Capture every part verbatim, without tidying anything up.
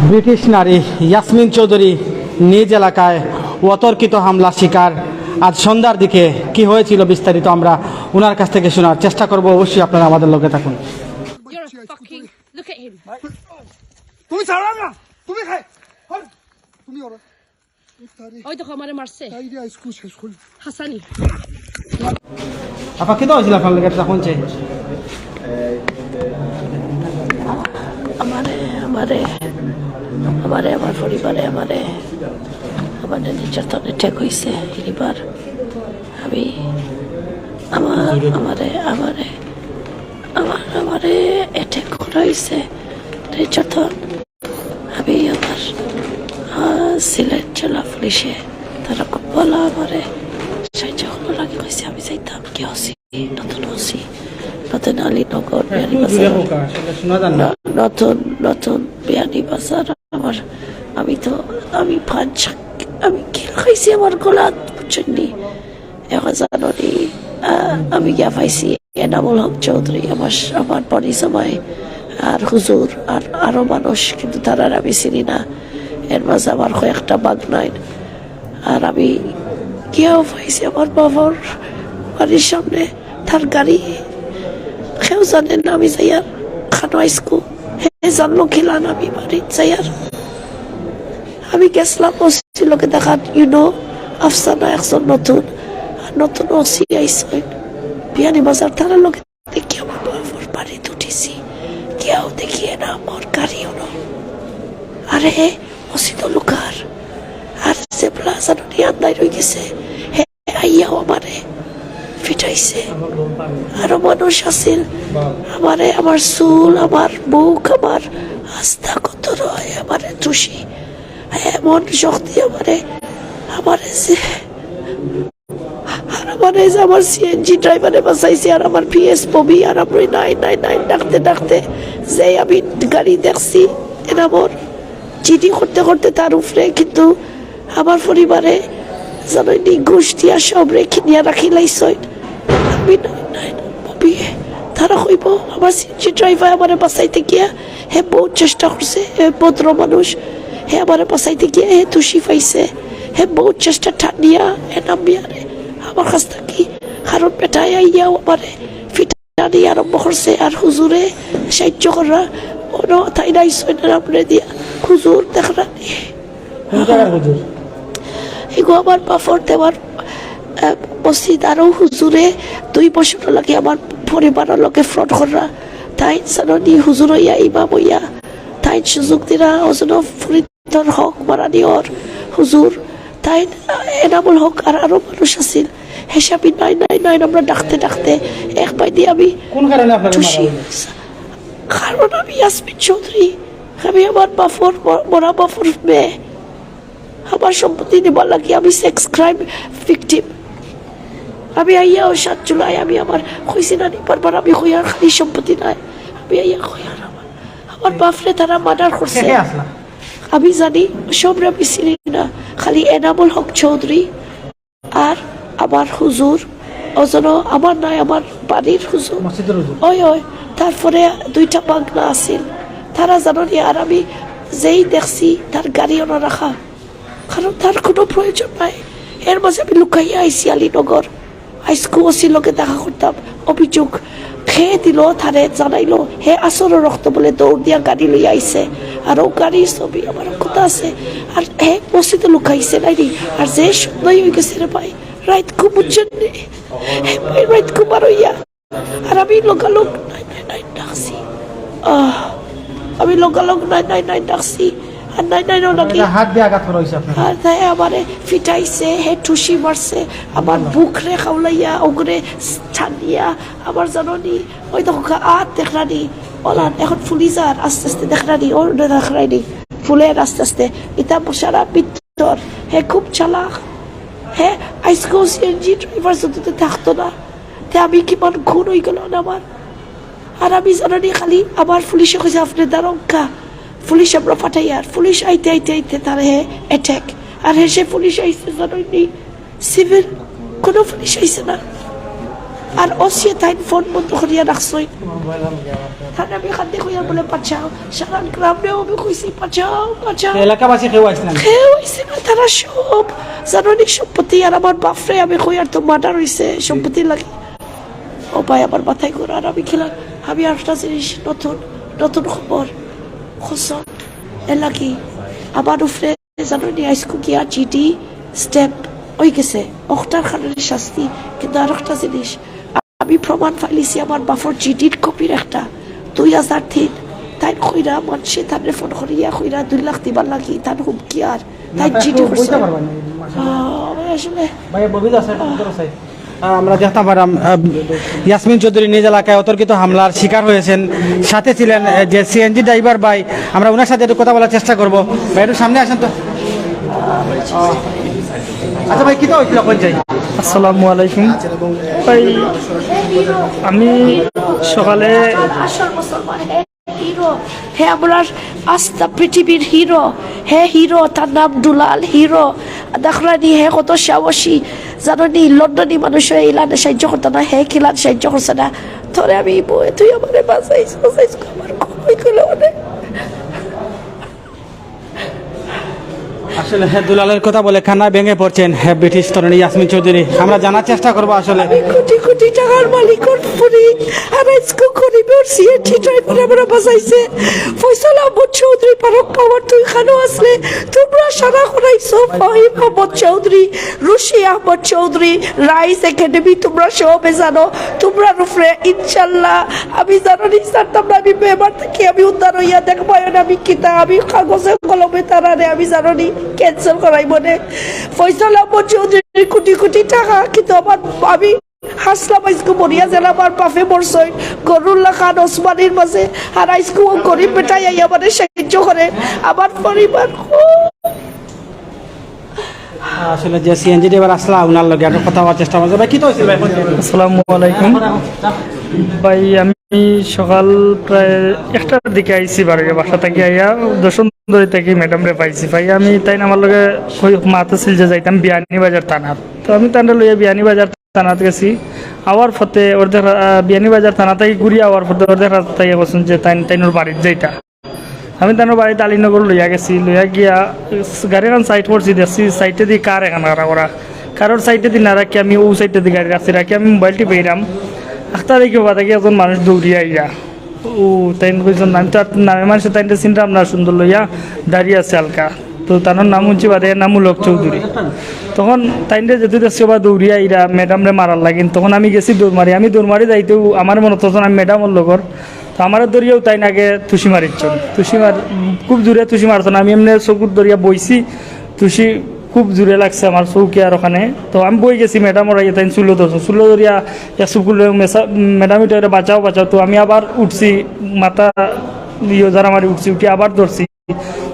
ব্রিটিশ নারী ইয়াসমিন চৌধুরী নিজ এলাকায় অতর্কিত হামলা শিকার। আজ সন্ধ্যার দিকে কি হয়েছিল বিস্তারিত আমরা ওনার কাছ থেকে শোনার চেষ্টা করব। অবশ্যই আপনারা আমাদের লগে থাকুন। You're a fucking, look at him. তুমি ছাড়ো না, তুমি খাই, তুমি ওরা। ওই দেখো, আমারে মারছে। হাসানি। আপা, কিতা হয়েছিল আপনার লগে? এটা কোন চাই? আমারে, আমারে, আমারে, আমার পরিবারে আমারে, আমারে নির্যাতন অ্যাটাক হইছে। এবার আমি, আমার, আমারে, আমারে, আমার, আমারে অ্যাটাক করা হইছে। নির্যাতন। আমি আমার, আহ, সিলেট জেলা পুলিশে তারা খুব ভালো আমারে সাহায্য করার লাগি কইছে। আমি যাইতাম কি ওসি, নতুন ওসি, নতুন আলীনগর, বিয়ানীবাজার। ন-, নতুন, নতুন বিয়ানীবাজার। আমার, আমি তো, আমি পাঁচ, আমি কিল খাইছি আমার গলাত, বুঝছইন নি? এখন জানো নি, আহ, আমি গিয়া পাইছি এনামুল হক চৌধুরী, আমার, আমার পরিচয়, আর হুজুর, আর আরো মানুষ, কিন্তু তারার আমি চিনি না। এর মাঝে আমার কয়েকটা বাগনাইন। আর আমি গিয়াও পাইছি আমার বাবার বাড়ির সামনে, তার গাড়ি, কেউ জানে না আমি যাইয়ার খানো আইসকু। হে জানলো কিলান আমি বাড়িত যাইয়ার। আমি গেছলাম ওসির লগে দেখাত, you know, আফসানা একজন নতুন, আর নতুন ওসি আইছইন বিয়ানীবাজার, তারার লগে দেখি আমার বাবার বাড়িত উঠিছি, গিয়াও দেখি এনামর গাড়ি অনো। আরে, ওসি তো লুকার। আর যে প্লাজানো নিয়ে আন্দাই রই গেছে, হে আইয়াও আমারে ফিটাইছে। আরো মানুষ আছিল, আমারে, আমার চুল, আমার মুখ, আমার আস্তা কত রয়, আমারে টুসি, এমন শক্তি আমারে, আমারে যে, আর আমারে যে আমার সিএনজি ড্রাইভারে বাঁচাইছে, আর আমার পিএস ববি, আর আমরা নাইন নাইন নাইন ডাকতে ডাকতে যে আমি গাড়ি দেখছি এনামর, জিডি করতে করতে তার উপরে, কিন্তু আমার পরিবারে জানোই নি, ঘুষ দিয়া সবরে কিনিয়া রাখিলাইছইন। আমি নাইন নাইন ববি, তারা কইব আমার সিএনজি ড্রাইভার আমারে বাঁচাইতে গিয়া, হে বহুত চেষ্টা করছে, হে ভদ্র মানুষ, হে আমারে বাঁচাইতে গিয়া হে টুসি পাইছে, হে বহুত চেষ্টা টানিয়া এনাম মিয়ারে আমার কাছ থাকি, কারণ বেটায় আইয়াও আমারে ফিটানি আরম্ভ করছে, আর হুজুরে সাহায্য করা, অনো তাইন আইছইন এনামরে দিয়া, হুজুর দেখরা নি। কোন জাগার হুজুর? এগু আমার বাফর দেওয়ার, আহ, মসজিদ, আরো হুজুরে দুই বছর লাগি আমার পরিবারর লগে ফ্রড কররা। তাইন জানো নি হুজুর অইয়া, ইমাম অইয়া, তাইন সুযোগ দিরা, অজন্য ফরিদর হক মারানি অর হুজুর, তাইন, আহ, এনামুল হক আর আরো মানুষ আছিল। হিসাবি নাইন নাইন নাইন আমরা ডাকতে ডাকতে এক পাই দি আমি কোন কারণে আপনারে মারা খুশি। হলো? কারণ আমি ইয়াসমিন চৌধুরী, আমি আমার বাফর, ম-, মরা বাফর মেয়ে। আমার সম্পত্তি নিবার লাগি আমি সেক্স ক্রাইম ভিকটিম। আমি আইয়াও সাত জুলাই আমি আমার কইছি না নি বারবার, আমি কইয়ার খালি সম্পত্তি নাই। আমি আইয়া কইয়ার আমার, আমার বাফরে তারা মার্ডার করছে। কে কে আসলা? আমি জানি সবরে আমি চিনি না, খালি এনামুল হক চৌধুরী আর আমার হুজুর, অজন্য আমার নাই, আমার বাড়ির হুজুর। মসজিদর হুজুর। ওই, ওই, তারপরে দুইটা বাগনা আছিল, তারা জানো নি, আর আমি যেই দেখছি তার গাড়ি অনো রাখা, কারণ তার কোনো প্রয়োজন নাই। এর মাঝে আমি লুকাইয়া আইছি আলীনগর, আইজকু ওসির লগে দেখা করতাম। অভিযোগ হে দিল, তারে জানাইলো, হে আসরর রক্ত বলে দৌড় দিয়া গাড়ি লইয়া আইছে। আর ও গাড়ির ছবি আমার কথা আছে। আর হে মসজিদে লুকাইছে নাইনি। আর যে সন্ধ্যায় হয়ে গেছে রে ভাই, রাইত ঘুম বুঝছেন নি? হে ভাই, রাইত ঘুম আর হইয়া। আর আমি লগালগ নাইন নাইন নাইন ডাকছি। আহ, আমি লগালগ নাইন নাইন নাইন ডাকছি। আর নাইন নাইন নাইন নাকি? এটা হাত দিয়ে আঘাত করা হয়েছে আপনার। আর তাই আমারে ফিটাইছে, হে ঠুসি মারছে, আমার বুকরে খাওলাইয়া, ওগরে টানিয়া, আমার জানো নি, ওই দেখো গা-, আত দেখরা নি, ওলান এখন ফুলি যার, আস্তে আস্তে দেখরা নি, ওর দেখরা নি, ফুলের আস্তে আস্তে, ইতা সারা ভিতর, হে খুব চালাক, হে আইজকেও সিএনজি ড্রাইভার যদি থাকতো না, তে আমি কিমান খুন হয়ে গেল না আমার। আর আমি জানো নি খালি আমার পুলিশে কইছে, "আপনি দাঁড়াউক্কা।" পুলিশ আমরা পাঠাই, আর পুলিশ আইতে আইতে আইতে তার হে অ্যাটাক। আর হে সে পুলিশ আইছে জানো নি, সিভিল কোনো পুলিশ আইছে না। আর ওসিয়ে তাইন ফোন বন্ধ করিয়া রাখছইন। তাইন আমি কান্দি কইয়া বলে, "বাঁচাও।" সারা গ্রামরেও আমি কইছি, "বাঁচাও, বাঁচাও।" এলাকাবাসী কেউ আইছে না? কেউ আইছে না, তারা সব জানো নি সম্পত্তি, আর আমার বাফরে আমি কই, আর তো মার্ডার অইছে সম্পত্তি লাগি। ও ভাই, আমার মাথায় ঘুরে, আর আমি খেলাম, আমি আরেকটা জিনিস নতুন, নতুন খবর, খবর, এর লাগি আমার উপরে জানো নি, আইজকু গিয়া জিডি স্টেপ অই গেছে, অখটার কারণে শাস্তি। কিন্তু আরেকটা জিনিস, আমি প্রমাণ পাইলিছি আমার বাফর জিডির কপির একটা, দুই হাজার তিন, তাইন কইরা মানষে তানরে ফোন করিয়া কইরা দুই লাখ দিবার লাগি, তান হুমকি আর তাইন জিডি করছে। আহ, আমি আসলে ভাই, ববি দাস, একটু ধরো সাইড। আহ, আমরা দেখতাম পারাম, আহ, ইয়াসমিন চৌধুরী নিজ এলাকায় অতর্কিত হামলার শিকার হয়েছেন। সাথে ছিলেন, আহ, যে সিএনজি ড্রাইভার ভাই, আমরা ওনার সাথে একটু কথা বলার চেষ্টা করব। ভাই, একটু সামনে আসেন তো। আহ, আচ্ছা ভাই, কিতা হয়েছিল কোন জায়গায়? আসসালামু আলাইকুম। ভাই, আমি সকালে হিরো, হে আমরার আস্তা পৃথিবীর হিরো, হে হিরো, তার নাম দুলাল হিরো। দেখরানি হে কত সাহসী, জানো নি, লন্ডনী মানুষ অইয়া ইলানে সাহায্য করতা না, হে কিলান সাহায্য করছে না। তোরে আমি বই, তুই আমারে বাঁচাইস, বাঁচাইস, আমার খুব অনেক। আসলে, হ্যাঁ, দুলালের কথা বলে কান্নায় ভেঙে পড়ছেন, হ্যাঁ, ব্রিটিশ তরুণী ইয়াসমিন চৌধুরী। আমরা জানার চেষ্টা করবো আসলে। আমি কোটি কোটি টাকার মালিকর ফুরি, আর আইজকু গরিবর সিএনজি ড্রাইভার আমরা বাঁচাইছে। ফয়সাল আহমদ চৌধুরী, ফারুক পাওয়ার, তুই খানো আসলে, তোমরা সারা করাইছো, ফাহিম আহমদ চৌধুরী, রুশি আহমদ চৌধুরী, রাইস একাডেমি, তোমরা সবে জানো, তোমরার উপরে ইনশাল্লাহ আমি জানো নি ছাড়তাম না, আমি বেমার থাকি আমি উদ্ধার হইয়া দেখবায়ন আমি কিতা, আমি কাগজে কলমে তারারে আমি জানো নি ক্যান্সেল করাই মনে। ফয়সাল আহমদ চৌধুরীর কোটি কোটি টাকা, কিন্তু আমার আমি হাসলাম আইজকু মরিয়া যেন আমার বাফে মরছইন, গরুল্লা খান ওসমানীর মাঝে, আর আইজকু ও গরিব বেটাই আইয়া মানে সাহায্য করে আমার পরিবার। আসলে যে সিএনজি ড্রাইভার আসলা, ওনার লগে একটু কথা বলার চেষ্টা করবো। ভাই, কিতা হয়েছিল ভাই? আসসালামু আলাইকুম। ভাই, আমি সকাল প্রায় একটার দিকে আইছি বাড়ির বাসা থাকি আইয়া, দর্শন ধরে থাকি ম্যাডামরে পাইছি। ভাই, আমি তাইন আমার লগে কই মাত আছিল যে যাইতাম বিয়ানীবাজার থানাত। তো আমি তানরে লইয়া বিয়ানীবাজার থানাত গেছি। আওয়ার পথে অর্ধেক রা-, আহ, বিয়ানীবাজার থানা থাকি ঘুরি আওয়ার পথে অর্ধেক রাস্তায় গেছেন যে তাইন, তাইনর বাড়িত যাইতা। আমি তানর বাড়িত আলীনগর লইয়া গেছি, লইয়া গিয়া গাড়ি খান সাইড করছি, দেখছি সাইডেদি কার এখান খাড়া করা, কারোর সাইডেদি না রাখি আমি ও সাইডেদি গাড়ি রাখছি, রাখি আমি মোবাইল টিপাইরাম। আখতা দেখি বাদে কি একজন মানুষ দৌড়িয়া আইয়া, ও তাইন কইছেন, আমি তো আর নামে মানুষে তাইনরে চিনলাম না, সুন্দর লইয়া দাড়ি আছে হালকা, তো তানর নাম হুনছি বাদে, এর নাম হলো চৌধুরী। তখন তাইনরে যেতে দেখছি বা দৌড়িয়া আইরা ম্যাডামরে মারার লাগিন, তখন আমি গেছি দৌড় মারি, আমি দৌড় মারি যাইতেও আমার মনে তখন আমি ম্যাডামর লগর তো আমারে ধরিয়াও তাইন আগে তুষি মারিছইন। তুষি মার-, খুব জোরে তুষি মারছইন। আমি এমনে চকুত ধরিয়া বইছি। তুষি খুব জোরে লাগছে আমার চউখে আর ওখানে। তো আমি বই গেছি, ম্যাডাম ওরা ইয়ে তাইন চুলো ধরছইন। চুলো ধরিয়া এক চুপ করলে মেসা-, ম্যাডাম এটা এটা বাঁচাও, বাঁচাও। তো আমি আবার উঠছি, মাথা ইয়ে যারা মারি উঠছি, উঠি আবার ধরছি।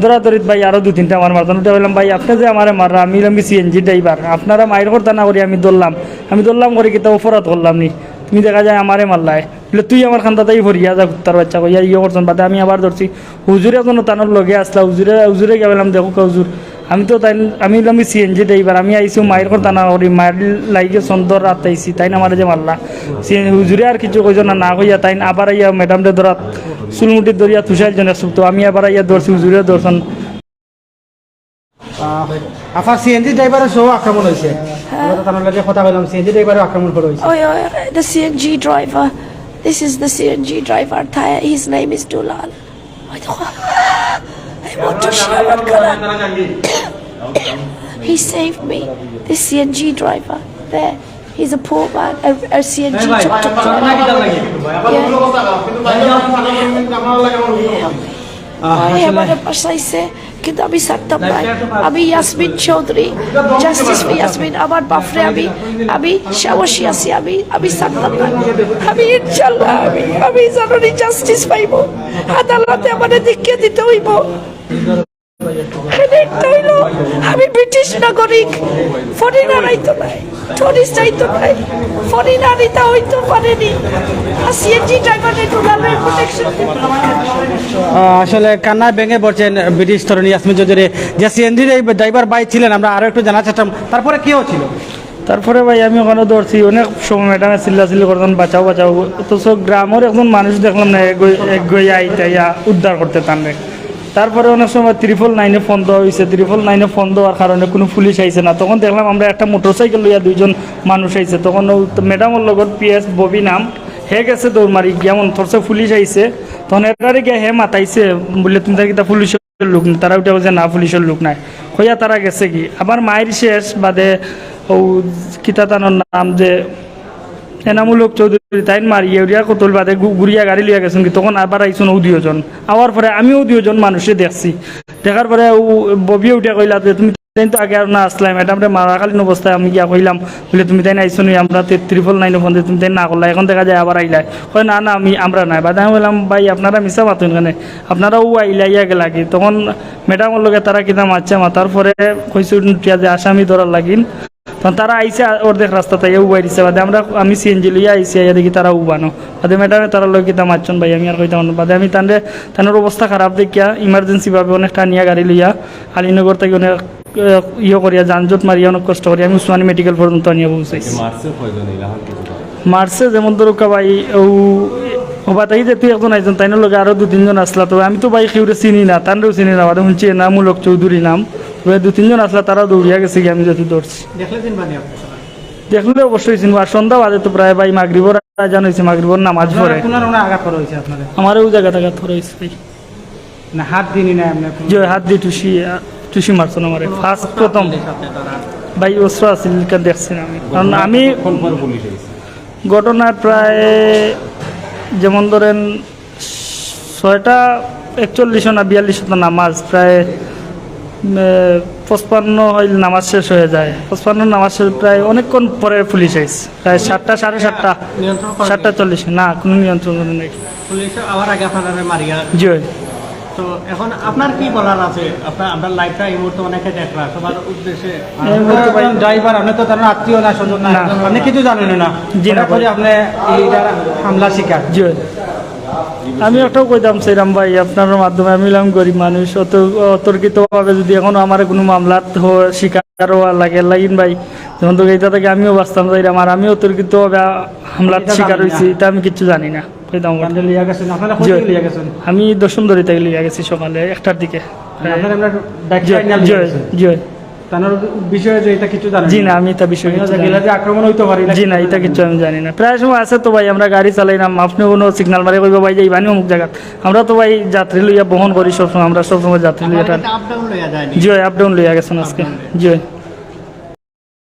ধরাধরিত ভাই আরো দুই তিনটা আমার মারছইন। উঠে কইলাম, "ভাই, আপনে যে আমারে মাররা, আমি অইলাম কি সিএনজি ড্রাইভার। আপনারা মাইর করতা না করি আমি ধরলাম। আমি ধরলাম করি কিতা অপরাধ করলাম নি? তুমি দেখা যায় আমারে মারলায়।" বলে, "তুই আমার খান্দাত আই ফড়িয়া যা, কুত্তার বাচ্চা," কইয়া ইয়ে করছইন। বাদে আমি আবার ধরছি। হুজুর একজন তানর লগে আসলা, হুজুরে, হুজুরে গিয়া বললাম, "দেখো কা হুজুর, আমি তো তাই, আমি অইলাম সিএনজি ড্রাইভার, আমি আইছি মাইর করতা না করি, মাইর লাগি সুন্দর রাত আইছি, তাইন আমারে যে মারলা।" সিএনজি হুজুরে আর কিছু কইছইন না, না কইয়া তাইন আবার আইয়া ম্যাডামরে ধরাত, চুলমুঠি ধরিয়া তুষাইল জনে সুপ্ত, আমি আবার আইয়া ধরছি, হুজুরে ধরছইন। আহ, আপনার সিএনজি ড্রাইভারর সহ আক্রমণ হয়েছে। হ্যাঁ। আমরা তো তার লগে কথা বললাম, সিএনজি ড্রাইভারও আক্রমণ করা হয়েছে। ওই, ওই, the CNG driver. This is the CNG driver. Tha-, his name is Dulal. ওই দেখো। এই মোটর সাইকেল খারাপ। He saved me. This CNG driver. There. He's a poor man. A, a CNG tuk tuk driver. Yeah. আহ, ভাই, আসলে আমারে বাঁচাইছে, কিন্তু আমি ছাড়তাম না। আমি ইয়াসমিন চৌধুরী, justice for ইয়াসমিন। আমার বাফরে আমি, আমি সাহসী আছি, আমি, আমি ছাড়তাম না। আমি ইনশাল্লাহ, আমি, আমি জানি justice পাইবো। আদালতে আমারে দেখিয়া দিতে হইব। এখানে একটা হইলো, আমি ব্রিটিশ নাগরিক, ফরেনার আইতো নাই। টুরিস্ট আইতো ভাই, ফরেনার ইতা হইতো পারেনি। আর সিএনজি ড্রাইভারের টোটাল প্রোটেকশন। আহ, আসলে কান্নায় ভেঙে পড়ছেন ব্রিটিশ তরুণী ইয়াসমিন চৌধুরী। যে সিএনজি ড্রাইভার ভাই ছিলেন, আমরা আরো একটু জানার চেষ্টা করলাম। তারপরে কি হয়েছিল? তারপরে ভাই আমি ওখানে ধরছি, অনেক সময় ম্যাডামে চিল্লাচিল্লি করতেন, "বাঁচাও, বাঁচাও।" অথচ গ্রামের একজন মানুষ দেখলাম না, এগোই এগোই আইতে আইয়া উদ্ধার করতে তানরে। তারপরে অনেক সময় ট্রিপল নাইনে ফোন দেওয়া হয়েছে, ট্রিপল নাইনে ফোন দেওয়ার কারণে কোনো পুলিশ আইছে না। তখন দেখলাম আমরা একটা মোটরসাইকেল লইয়া দুইজন মানুষ আইছে, তখন ও ম্যাডামর লগর পিএস ববি নাম, হে গেছে দৌড় মারি গিয়া মন ধরছে পুলিশ আইছে। তখন এটারে গিয়া হে মাতাইছে, বললে, "তুমি তার কিতা পুলিশের লোক নি?" তারা উঠে বলছে, "না, পুলিশের লোক নাই।" কইয়া তারা গেছে কি, আবার মাইর শেষ বাদে ও কিতা তানোর নাম যে এনামুল হক চৌধুরী, তাইন মারিয়া উড়িয়া কতল বাদে গু-, ঘুরিয়া গাড়ি লইয়া গেছেন কি, তখন আবার আইছন ও দুইজন। আওয়ার পরে আমিও দুইজন মানুষে দেখছি, দেখার পরে ও ববিয়ে উঠে কইলা যে, "তুমি তাইন তো আগে আর না আসলাম, ম্যাডামরে মারাকালীন অবস্থায় আমি গিয়া কইলাম, বলে, 'তুমি তাইন আইছো নি, আমরা ট্রিপল নাইনে ফোন দিয়ে তুমি তাইন না করলা, এখন দেখা যায় আবার আইলায়।'" কয়, "না, না, আমি, আমরা নাই।" বাদে আমি বললাম, "ভাই, আপনারা মিছা মাতইন কেনে, আপনারা ও আইলা ইয়া গেলা কি?" তখন ম্যাডামর লগে তারা কিতা মাতছে, মাতার পরে কইছে উঠিয়া যে আসামি ধরার লাগিন। তখন তারা আইছে অর্ধেক রাস্তা তাই উবাই দিছে, বাদে আমরা, আমি সিএনজি লইয়া আইছি, আইয়া দেখি তারা উবানো। বাদে ম্যাডামে তারা লগে কিতা মাতছন ভাই, আমি আর কইতাম না। বাদে আমি তানরে, তানর অবস্থা খারাপ দেখিয়া ইমার্জেন্সি ভাবে অনেক টানিয়া গাড়ি লইয়া আলীনগর থাকি অনেক, আহ, ইয়ে করিয়া, যানজট মারিয়া, অনেক কষ্ট করিয়া আমি উসমানী মেডিকেল পর্যন্ত আনিয়া পৌঁছাইছি। মারছে কয়জন এই লাখান কিছু? মারছে যেমন ধরুকা ভাই, ও, ও বাতাই যে তুই একজন আইজন, তাইনর লগে আরো দু তিনজন আসলা। তবে আমি তো ভাই কেউরে চিনি না, তানরেও চিনি না, বাদে শুনছি এনামুল হক চৌধুরী নাম। তবে দু তিনজন আসলা, তারা দৌড়িয়া গেছে গিয়া, আমি যত ধরছি। দেখলে দিন বাদে আপনি সবাই? দেখলে অবশ্যই চিনবো। আর সন্ধ্যা বাদে তো প্রায় ভাই মাগরিবর আজান হইছে, মাগরিবর নামাজ পড়ে। কোন রকম আঘাত করা হয়েছে আপনাদের? আমার ওই জায়গাতে আঘাত করা হয়েছে ভাই। না, হাত দিনি না এমনি কোনো? জি, হাত দি টুসি, আহ, টুসি মারছন আমারে। কোনো ফার্স্ট অস্ত্র প্রথম। আপনাদের সাথে ধরা? ভাই, অস্ত্র আছিল, কেন দেখছি না আমি। কারণ আমি কোন পরে পুলিশ আইছে? ঘটনার প্রায় যেমন ধরেন ছয়টা একচল্লিশ না বিয়াল্লিশ তো নামাজ, প্রায়, উম, পঁচপান্ন হইল নামাজ শেষ হয়ে যায়। পঁচপান্ন নামাজ শেষ প্রায় অনেকক্ষণ পরে পুলিশ আইছে, প্রায় সাতটা, সাড়ে সাতটা, নিয়ন্ত্রণ করেনি? সাতটা চল্লিশ। না, কোনো নিয়ন্ত্রণ নেই। পুলিশ আবার আগে আপনারা মারিয়া। জি। তো এখন আপনার কি বলার আছে? আপনার, আমরা লাইভটা এই মুহূর্তে অনেকে দেখরা, সবার উদ্দেশ্যে। এই মুহূর্তে ভাই একজন ড্রাইভার, আপনি তো তার আত্মীয় না, স্বজন না, না। আপনি কিছু জানেন না। জি না হঠাৎ ভাই। করে আপনি এইটার হামলা শিকার। জি। আমি একটাও কইতাম চাইরাম ভাই, আপনার মাধ্যমে আমি হইলাম গরিব মানুষ, অত-, অতর্কিতভাবে যদি এখনো আমার কোনো মামলাত হ-, শিকার হওয়া লাগে, লাগিন ভাই, যেমন তো এটা থেকে আমিও বাঁচতাম চাইরাম, আর আমি অতর্কিতভাবে হামলাত এটা শিকার জানি না। হইছি, এটা আমি কিচ্ছু জানি না। কইতাম ওটা। আপনি লইয়া গেছেন, আপনারা কই জি। থেকে লইয়া গেছেন? আমি দশমদড়ি থেকে লইয়া গেছি সকালে একটার দিকে। মানে আপনারা আমরা ডাইরেক্ট জি, ফাইনাল জি, লইয়া গেছেন? জি। তার বিষয়ে যে এটা কিছু জানেন জি না? না, আমি এটা বিষয়ে আপনি কিছু যে জানি গেলে না। যে আক্রমণ হইতে পারে, এটা জি কিছু না, এটা জানেন কিচ্ছু না? আমি জানি না। প্রায় সময় আছে তো ভাই, আমরা গাড়ি চালাইলাম, আপনি কোনো সিগন্যাল মারে কইবা ভাই যে ইবানি অমুক জায়গা। আমরা তো ভাই যাত্রী লইয়া বহন করি সবসময়, আমরা সবসময় যাত্রী লইয়া আপনারা ট্রান-, কিন্তু আপ ডাউন লইয়া যায়নি? জি, আপ ডাউন লইয়া গেছেন আজকে। আপ ডাউন লইয়া। জি।